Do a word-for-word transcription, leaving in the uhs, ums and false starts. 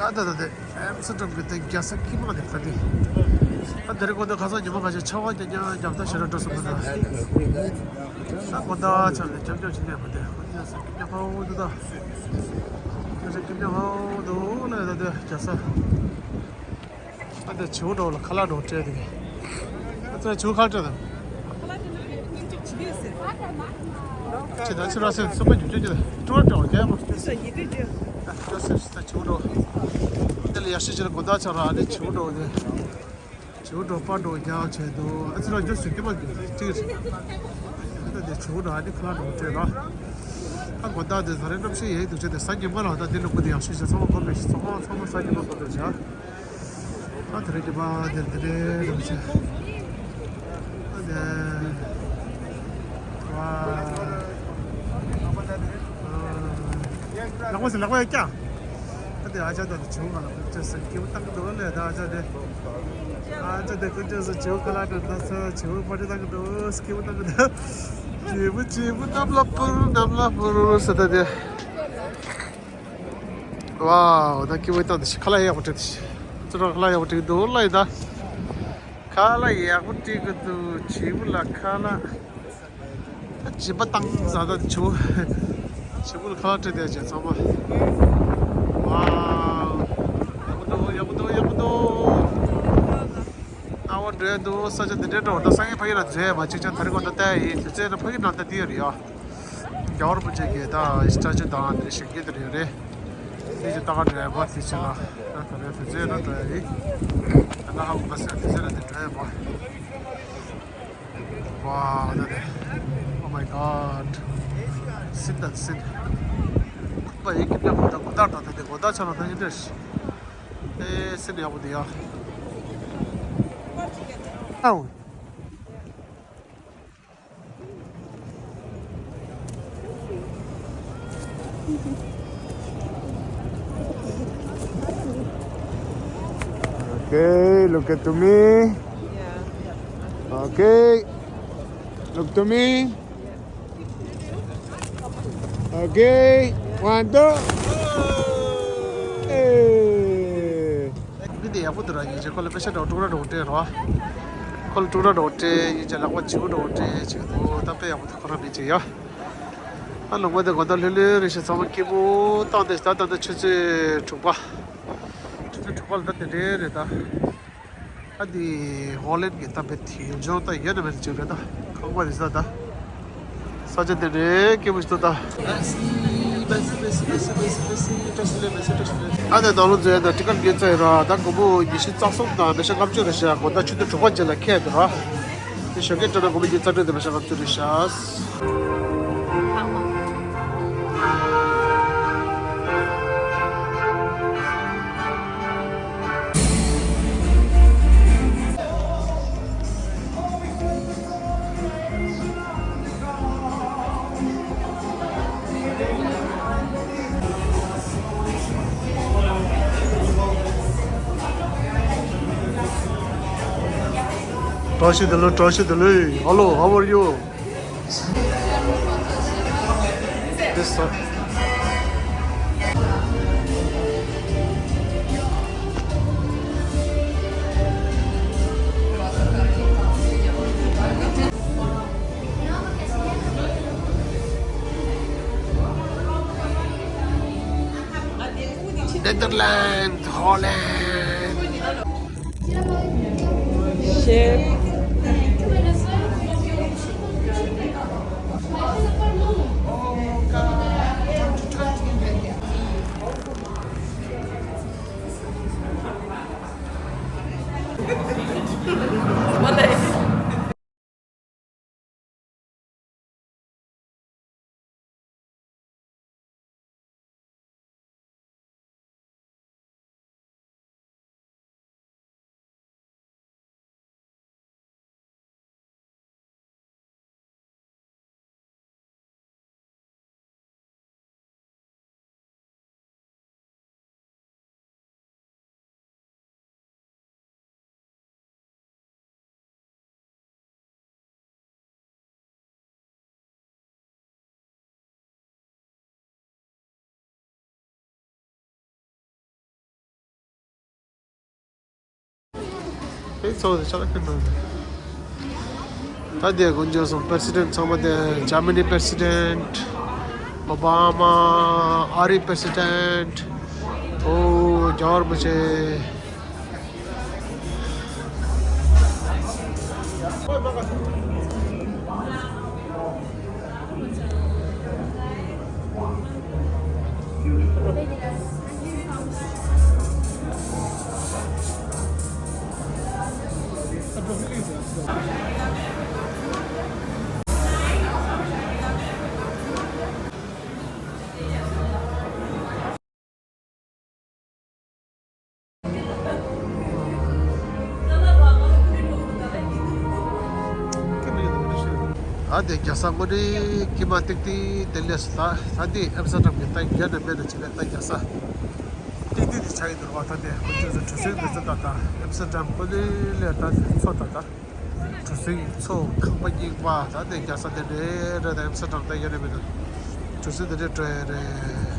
ཨ་ད་ད་དེ་ཨེམ་སི་ཊི་རམ་གྱི་དེ་རྒྱལ་ས་ཀི་མ་དེ་ད་དེ། ཨ་དེ་རིང་དགོང་དག་ཁ་སང་ཉི་མ་ཁ་ཤས་ཆར་པ་རྒྱག་རྒྱག་ད་ཞེ་དྲག་འགྲོ་སོང་། ད་ད་དགོང་དག་ཆར་ལ་རྒྱབ་རྒྱབ་བྱེད་ནས་མ་དེ་ཨ་དེ་ས་ཀི་མ་ཧོ་འདུག་ད། ཨ་ས་ཀི་མ་ཧོ་འདུག་ལ་ད་དེ་རྒྱལ་ས། ཨ་དེ་བྱིའུ་འདྲ་བོ་ལ་ཁ་ལག་འདྲ་བོ་སྤྲད་དེ། ཨ་ཙི་བྱིའུ་ཁ་ལག་སྤྲད་དང་། ཁ་ལག་སྤྲད་ན་ཁ་ལག་སྤྲད་ན་ཅི་དེ་ཟེར། ཁྱེད་ད་ཕྱི་ར་སེམས་སེམས་པ་འཇུ་ཅུ་ཅི་ད་ཀྲུ་ར་འདྲ་བོ་རྒྱལ་མོ། ཨ་ཙི་ཡི་དེ་དེ། ཨ་ཙི་ད་བྱིའུ་འདྲ་བོ། དེ་ལ་ཡག་ཤོས་ཅི་ལ་དགོང་དག་ཆར་ར་ཨ་ནི་བྱིའུ་འདྲ་བོ་དེ། བྱིའུ་འདྲ་བོ་པ་འདྲ་བོ་རྒྱག་བྱས་འདུག་ཨ་ཙི་ར་རྒྱུ་སུ་སྐྱེ་མ་རྒྱུ་ཅི་རེད། ཨ་ད་དེ་བྱིའུ་འདྲ་བོ་ཨ་ནི་ཁ་ལག་འདྲ་བོ་སྤྲད་ར། ཨ་དགོང་དག་དེ་ད་རེས་གནམ་གཤིས་ཡག་འདུག་བྱས་དེ་གཟའ་ཉི་མ་ལ་ད་དེ་ལུག་པ་དེ་ཡག་ཤོས་བྱས་ཚང་མ་དགོངས་པའི་ཚང་མ་ཚང་མ་གཟའ་ཉི་མ་དགོངས་པའི་བྱས། ཨ་དེ་རེད་དེ་པ་དེ་དེ་རེད་རེད་བྱས། ཨ་དེ། ཝ། ལག་པ་ཟེར་ལག་པ་ཡོད་ཀྱང་། ཨ་དེ་ཨ་ཅག་དང་དེ་བྱིའུ་ག་ལ་ཁོ་ཅག་ས་སྐྱིད་པོ་བཏང་གི་འདུག་ལས་ད་ཨ་ཅག་དེ། ཨ་ཅག་དེ་ཁོ་ཅག་ས་བྱིའུ་ཁ་ལག་འདྲ་ད་ས་བྱིའུ་པ་ཏི་བཏང་གི་འདུག་སྐྱིད་པོ་བཏང་གི་འདུག་བྱིའུ་བྱིའུ་གནམ་ལ་འཕུར་གནམ་ལ་འཕུར་ཟེར་ད་དེ། ཝའོ། ད་སྐྱིད་པོ་བཏང་དེ་ཤི་ཁ་ལག་ཡག་པོ་སྤྲད་དེ་ཤི། ཙི་ར་ཁ་ལག་ཡག་པོ་སྤྲད་འདུག་ལ་ཡི་ད། ཁ་ལག་ཡག་པོ་སྤྲད་གི་འདུག་བྱིའུ་ལ་ཁ་ལག་ཨ་སྦྱིན་པ་བཏང་ཟ་ད་བྱིའུ། བྱིའུ་ལ་ཁ་ལག་སྤྲད་དེ་བྱས་ཚང་མ། ཝའོ། ཡག་པོ་འདུག་ཡག་པོ་འདུག་ཡག་པོ་འདུག་གནའ་བོ་འགྲོ་ཡ་འདུག་ས་ཆ་འདི་འདྲའི་འགྲོ་ད་སང་ཉིན་ཕ་གི་ལ་འཛེགས་མ་གཅིག་ཅང་ད་རེས་གོ་ད་ལྟ་ཡིན་དུས་ཚོད་ན་ཕ་གི་ནང་ལྟ་འདི་ཡོད་རེད་ཡ། རྒྱ་བོར་པོ་ཆེ་གི་ད་ཨིས་ཊ་ཅུ་དང་དེ་ཞིག་གི་དེ་རེད་རེད། དེ་ཅི་ད་ག་འགྲོ་ཡ་མ་དེ་ཆེ་ལ་ད་ད་རེད་དུས་ཚོད་ན་འགྲོ་ཡ་ཡིན། ད་ཧ་གོ་མ་ཟེར་དུས་ཚོད་ན་དེ་འགྲོ་ཡ་མ། ཝའོ། ད་དེ། Oh my God. སྲིན་དང་སྲིན། ཁུག་པ་ཡིན་གྱི་མཉམ་དུ་གོ་ད་གོ་ད་ད་དེ་གོ་ད་ཆ་ལ་ད་ཡིན་འདྲ་ཞིག་ཨེ་སྲིན་ཡག་པོ་འདུག་ཡ། ཨའོ། Okay, look at to me. Okay, look to me. Okay, one, two. Hey. མི་འདི་ཡག་པོ་འདུག་ར། ཡིན་ཅེ་ཁོ་ལ་པེ་ཤ་འདྲ་བོ་ཀྲུག་ར་འདྲ་བོ་སྤྲད་རོ། ཁོ་ལ་ཀྲུག་ར་འདྲ་བོ་སྤྲད་ཡིན་ཅེ་ལག་པ་བྱིའུ་འདྲ་བོ་སྤྲད་ཅིག་འདུག་ད་དཔེ་ཡག་པོ་འདུག་ཁོ་རང་མི་ཅེ་ཡ། ཨ་ལུང་པ་དེ་གོ་ད་ལྷོད་ལྷོད་རེད་ཤག་ཚང་མ་སྐྱིད་པོ་བཏང་དེ་ད་ད་ད་ཆུ་ཚོད་དྲུག་པ། ཆུ་ཚོད་དྲུག་པ་ལ་ད་དེ་འདྲས་རེད་ད། ཨ་དེ་ཧོ་ལན་གྱི་ད་བེད་ཐིལ་ཇོ་ད་ཡོད་ན་མེད་ཅིག་རེད་ད། ཁང་པ་རེད་ས་ད། ས་ཆ་དེ་འདྲས་སྐྱིད་པོ་ཞིག་འདུག་ད། ཨ་དེ་ད་ལོ་མཛོད་ད་ཊི་ཀེ་ཊི་བརྒྱད་རྩ་ཡིན་ར། ད་དགོང་མོ་ཉི་ཤུ་རྩ་གསུམ་དང་མེ་ཤ་ལྔ་བཅུ་རེད་ཤག་དགོང་དག་ཆུ་ཚོད་དྲུག་པ་རྗེས་ལ་ཁེལ་འདུག་ར། དེ་ཞོགས་ཀས་སྤྲོ་ན་དགོང་མོ་ཉི་ཤུ་རྩ་དྲུག་དང་མེ་ཤ་ལྔ་བཅུ་རེད་ཤག་བཀྲ་ཤིས་བདེ་ལེགས། བཀྲ་ཤིས་བདེ་ལེགས། Hello, how are you? This side. Netherlands, Holland. Chef. དེ་ཚོ་དེ་ཆ་ལ་ཁེ་འགྲོ། ད་དེ་དཀོན་མཆོག་གསུམ་པེ་རེ་སི་ཌེན་ཊི་ཚང་མ་དེ་ཇར་མ་ནི་པེ་རེ་སི་ཌེན་ཊི། ཨོ་བྷ་མ། ཨ་རི་པེ་རེ་སི་ཌེན་ཊི། ཨོ་རྒྱལ་བ་རིན་པོ་ཆེ། ཨ་དེ་རྒྱལ་ས་ངོ་རེ་ཀི་མ་ཏིག་ཏིག་དེ་ལས་སུ་ད་ད་དེ་ཨེམ་སི་ཊར་ཌམ་གི་ད་རྒྱ་ནས་མེད་ན་ཆེ་ལས་ད་རྒྱལ་ས་ཏིག་ཏིག་དེ་ཆགས་ཡིན་འདུག་བ། ད་དེ་ཁོ་ཚོས་གྲུ་གཟིངས་དེ་ཚོ་ད་ད་ཨེམ་སི་ཊར་ཌམ་ཁོ་ལས་ལས་ད་ཚོ་ད་ད། གྲུ་གཟིངས་མཚོ་ཁང་པ་རྙིང་པ་ད་དེ་རྒྱལ་ས་དེ་འདྲའི་རེད། ད་ཨེམ་སི་ཊར་ཌམ་ད་ཡ་རེད་མི་འདུག་གྲུ་གཟིངས་དེ་འདྲའི་སྤྲོ་ཡ་རེད།